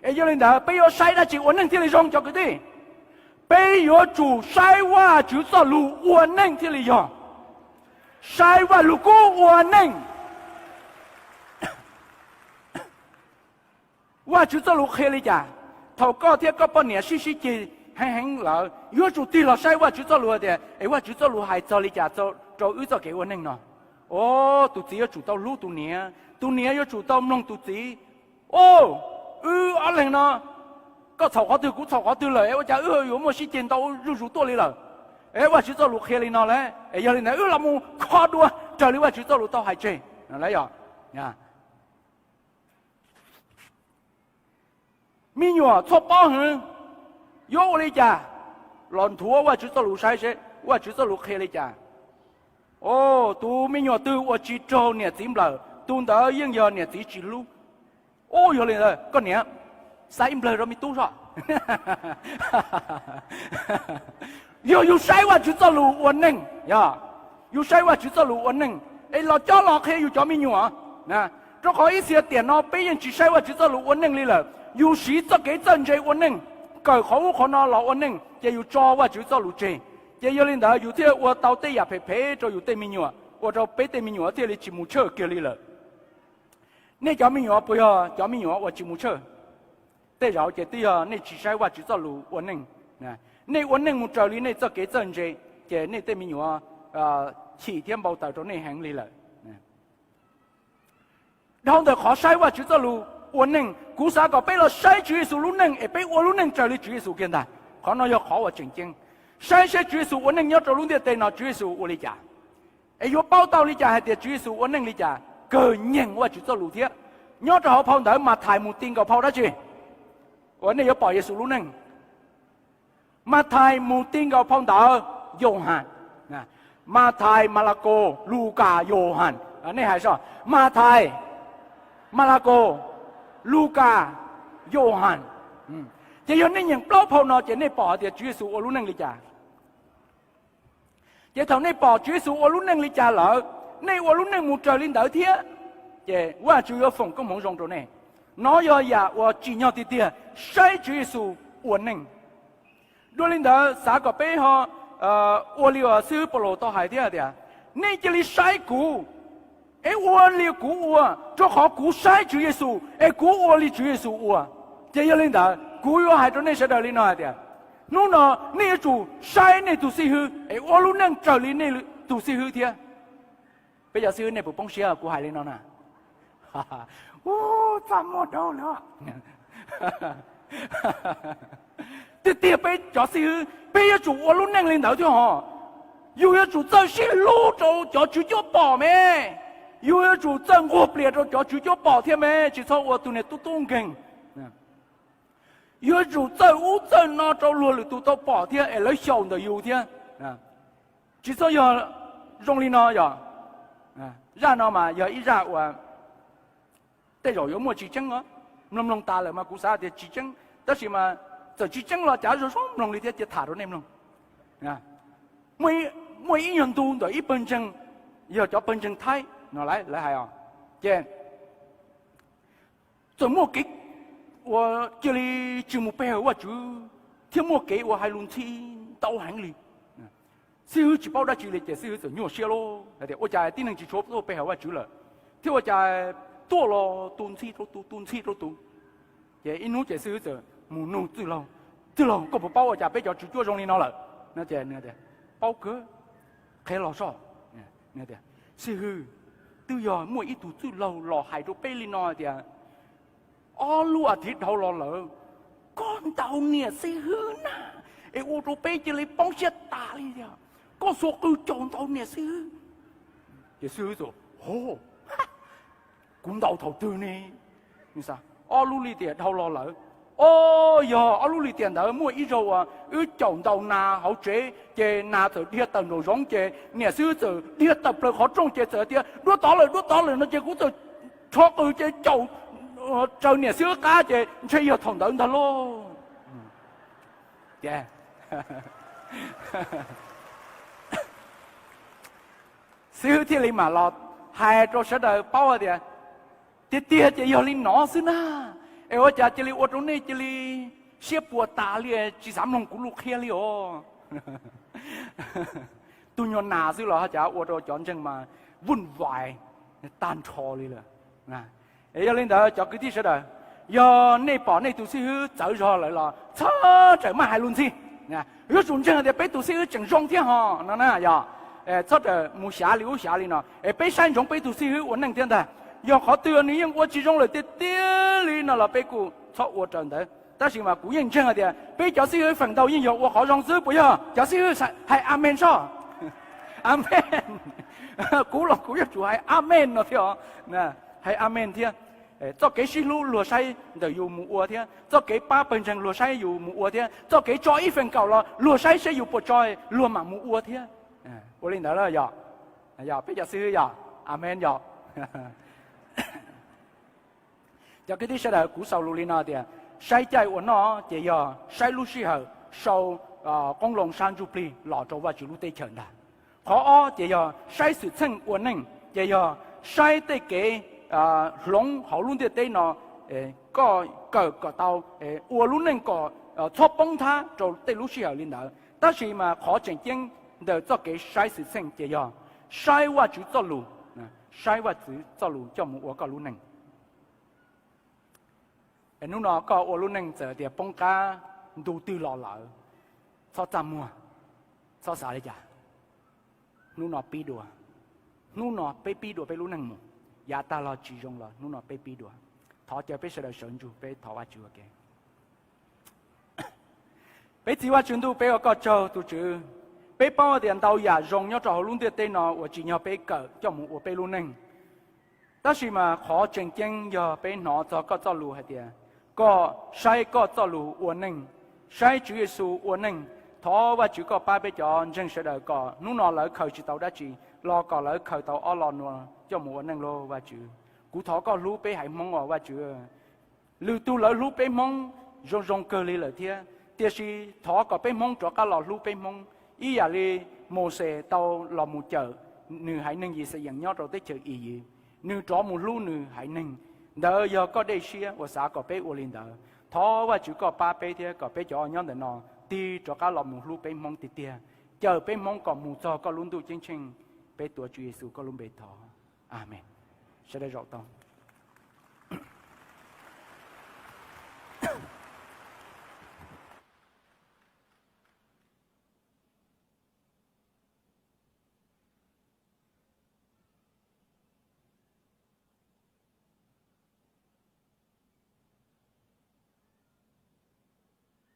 Es yog li ntawd peb yuav saib dab tsi ua neej thiaj li zoo cov kwv tij? Peb yuav tsum saib Vajtswv txoj lus ua neej thiaj li yog. Saib Vajluskub ua neej. Vajtswv txoj lus qhia li cas? Thaum koj thiab koj poj niam sib sib ceg heev heev lawm, yuav tsum tig los saib Vajtswv txoj lus tias es Vajtswv txoj lus hais txog li cas rau wb txoj kev ua neej no. O, tus txiv yuav tsum tau hlub tus niam, tus niam yuav tsum tau mloog tus txiv. O, wb ob leeg no, koj txhaum qhov twg kuv txhaum qhov twg lawm es ua cas wb yuav muaj sib ceg ntau zuj zus tuaj li lawm? Es Vajtswv txoj lus qhia li no lawm, es yog li ntawd wb los mus kho dua raws li Vajtswv txoj lus tau hais tseg. Yog me nyuam txhob paub heev, yuav ua li cas? Los nthuav Vajtswv txoj lus saib seb Vajtswv txoj lus qhia li cas. O, tus me nyuam twg uas tsis raug niam txiv nplawm, tus ntawd yeej yog niam txiv tsis hlub. O, yog li ntawd koj niam, xa ib nplawg rau me tub soj. Yog yus saib Vajtswv txoj lus ua neej, yog yus saib Vajtswv txoj lus ua neej, es los coj los qhia yus cov me nyuam. Rau qhov ib txhia tiam no peb yeej tsis saib Vajtswv txoj lus ua neej li lawm, yus siv txoj kev txawj ntse ua neej, kawm qhov ub qhov no los ua neej ces yus tso Vajtswv txoj lus tseg. Ces yog li ntawd yus thiaj ua tau tej yam phem phem rau yus tej me nyuam, ua rau peb tej me nyuam thiaj li tsis mus tshawj kiag li lawm. Nej cov me nyuam puas yog cov me nyuam uas tsis mus tshawj? Tej zaum ces twb yog nej tsis saib Vajtswv txoj lus ua neej. Nej ua neej mus raws li nej txoj kev txawj ntse, ces nej tej me nyuam chim thiab npau taws rau nej heev li lawm. Dhau ntawm qhov saib Vajtswv txoj lus ua neej, kuv xav kom peb los saib Tswv Yexus lub neej es peb ua lub neej raws li Tswv Yexus kiag ntag. Qhov no yog qhov uas tseem ceeb. Saib seb Tswv Yexus ua neej nyob rau lub ntiaj teb no Tswv Yexus ua li cas, es yuav paub tau li cas hais tias Tswv Yexus ua neej li cas, kawg nyeem Vajtswv txoj lus thiab. Nyob rau hauv phau ntawv Mathais mus ti nkaus phau dab tsi? Uas nej yuav pom Yexus lub neej. Mathais mus ti nkaus phau ntawv Yauhas. Mathais, Malakos, Lukas, Yauhas. Nej hais soj, Mathais, Malakos, Lukas, Yauhas. Ces yog nej nyeem plaub phau no ces nej pom hais tias Tswv Yexus ua lub neej li cas. Ces thaum nej pom Tswv Yexus ua lub neej li cas lawm, nej ua lub neej mus raws li ntawd thiab, ces Vajtswv yuav foom koob hmoov zoo rau nej. Nov yog yam uas tsim nyog tiag tiag, saib Tswv Yexus ua neej. Dua li ntawd xav kom peb ho ua li uas xib hwb Paulus tau hais thiab tias, nej cia li saib kuv, es ua li kuv ua, rau qhov kuv saib Tswv Yexus es kuv ua li Tswv Yexus ua. Ces yog li ntawd kuv yuav hais rau nej sawv daws li no hais tias, hnub no nej yuav tsum saib nej tus xib hwb es ua lub neej raws li nej tus xib hwb thiab. Peb cov xib hwb nej puas poob siab kuv hais li no na? Ua, txaj muag dhau lawm. Tiag tiag peb cov xib hwb peb yuav tsum ua lub neej li ntawd thiab hos. Yus yuav tsum txawj sib hlub rau cov tswv cuab pom me. Yus yuav tsum txawj nquag plias rau cov tswv cuab pom thiab me, tsis txhob ua tus niag tub tub nkeeg. Yuav tsum txawj ub txawj no rau luag lwm tus tau pom thiab es lawv xyaum ntawm yus thiab. Tsis txhob yog zoo li no yog. Zaj no mas yog ib zaj uas tej zaum yuav muaj tsis tseeb os. Mloog mloog tas lawm mas kuv xav tias tsis tseeb, tab sis mas txawm tsis tseeb los cav zoo zoo mloog li thiab cia tham rau nej mloog. Muaj ib nyuag ntu ntawm ib pawg ntseeg, yog cov pawg ntseeg Thaib no lawv hais os, ces txawm muaj kev uas cia li tsis mus pe hawm Vajtswv thiab muaj kev uas hais lus ntxhi ntau heev li. Xib hwb tsis paub dab tsi li ces xib hwb txawm nyuaj siab lauj, hais tias ua cas tib neeg tsis tshua tuaj pe hawm Vajtswv lawm, thiab ua cas tuaj los tu ntxhi rau tus tu ntxhi rau tus. Ces ib hnub ces xib hwb txawm mus nug txwj laug, txwj laug, koj puas paub ua cas peb cov tswv cuab zoo li no lawm? Paub kawg, qhia los soj. Xib hwb, twb yog muaj ib tug txwj laug los hais rau peb li no tias, ob lub as thiv dhau los lawm, koj ntaus niam xib hwb na, es ua rau peb cia li poob siab tas li tiag, koj xuas qws caum ntaus niam xib hwb. Ces xib hwb txawm, o, kuv ntaus thaum twg ne? Ob lub lim tiam dhau los lawm. O, yog ob lub lim tiam ntawd muaj ib zaug uas wb caum ntaus nas hauv tsev ces nas txawm dhia tawm nraum zoov ces niam xib hwb txawm dhia tawm plaws qhov rooj ces txawm tias, duab tod lawm, duab tod lawm no ces kuv txawm rho qws ces caum raws niam xib hwb qab ces ntshe yog thaum ntawd ntag lauj. Xib hwb thiaj li mam los hais rau sawv daws paub tias, tiag tiag ces yog li no xwb na. Es ua cas cia li ua rau nej cia li siab puas tas li, tsis xav mloog kuv lus qhia li os? Tug nyuag nas xwb los ho cas ua rau cov ntseeg mas vuj vais tag nrho li lawm. Yog li ntawd cov kwv tij sawv daws, yog nej pom nej tus xib hwb txawv zog lawm los txhob rawm maj hais lus ntxhi. Yuav tsum ntseeg tias peb tus xib hwb tseem zoo thiab ho no na yog. Txhob rawm mus xyav li ub xyav li no es peb saib ntsoov peb tus xib hwb ua neej thiab ntag. Yog qhov twg nws yeej ua tsis zoo lawm tiag tiag li no los peb kuj txhob ua raws ntawd. Tab sis mas kuv yeej ntseeg hais tias peb cov xib hwb feem ntau yeej yog ua qhov zoo xwb puas yog? Cov xib hwb hais amen soj. Amen. Kuv los kuv yuav tsum hais amen no thiab. Hais amen thiab. Txoj kev sib hlub luag saib ntawm yus mus ua thiab, txoj kev pab pawg ntseeg luag saib yus mus ua thiab, txoj kev tso ib feem kaum los luag saib seb yus puas tso, luag mam mus ua thiab. Ua li ntawd yog, yog peb cov xib hwb yog. Amen yog. Cov kwv tij sawv daws, kuv xaus lus li no tias, saib caij ua noj ces yog saib lub sij hawm sau qoob loo sab ntsuj plig los rau Vajtswv lub teb chaws ntag. Qhov ob ces yog saib xwm txheej ua neej ces yog saib tej kev hloov hauv lub ntiaj teb no, koj kawm kom tau, ua lub neej kom txhob poob thab rau tej lub sij hawm li ntawd. Tab sis mas qhov tseem ceeb ntawm txoj kev saib xwm txheej ces yog saib Vajtswv txoj lus, saib Vajtswv txoj lus coj mus ua koj lub neej. Hnub no koj ua lub neej txawm tias poob qab ntu twg los lawm, txhob txaj muag, txhob xav li cas. Hnub no pib dua, hnub no peb pib dua peb lub neej mus. Yav tag los tsis zoo los hnub no peb pib dua. Thov caw peb sawv daws sawv ntsug peb thov Vajtswv ua ke. Peb Txiv Vajtswv ntuj, peb ua koj tsaug tus Tswv. Peb paub tias ntau yam zoo nyob rau hauv lub ntiaj teb no uas tsim nyog peb kawm coj mus ua peb lub neej. Tab sis mas qhov tseem ceeb yog peb hnov txog koj txoj lus hais tias, koj saib koj txoj lus ua neej, saib Tswv Yexus ua neej. Thov Vajtswv koj pab peb cov ntseeg sawv daws kom hnub no lawv khaws tsis tau dab tsi, los kom lawv khaws tau ob lo no coj mus ua neej lauj Vajtswv. Kuv thov koj hlub peb haiv Hmoob os Vajtswv. Lwm tus lawv hlub peb Hmoob zoo zoo kawg li lawm thiab, tiam sis thov kom peb Hmoob rov qab los hlub peb Hmoob ib yam li Mauxes tau los mus cawm nws haiv neeg Yixalayees nyob rau teb chaws Iziv. Nws rov mus hlub nws haiv neeg. Ntawd yog koj dej siab uas xav kom peb ua li ntawd. Thov Vajtswv koj pab peb thiab kom peb cov nyob ntawm no tig rov qab los mus hlub peb Hmoob tiag tiag, cawm peb Hmoob kom mus txog koj lub ntuj ceeb tsheej. Peb tuav Tswv Yexus koj lub npe thov. Amees. Sawv daws zaum tau.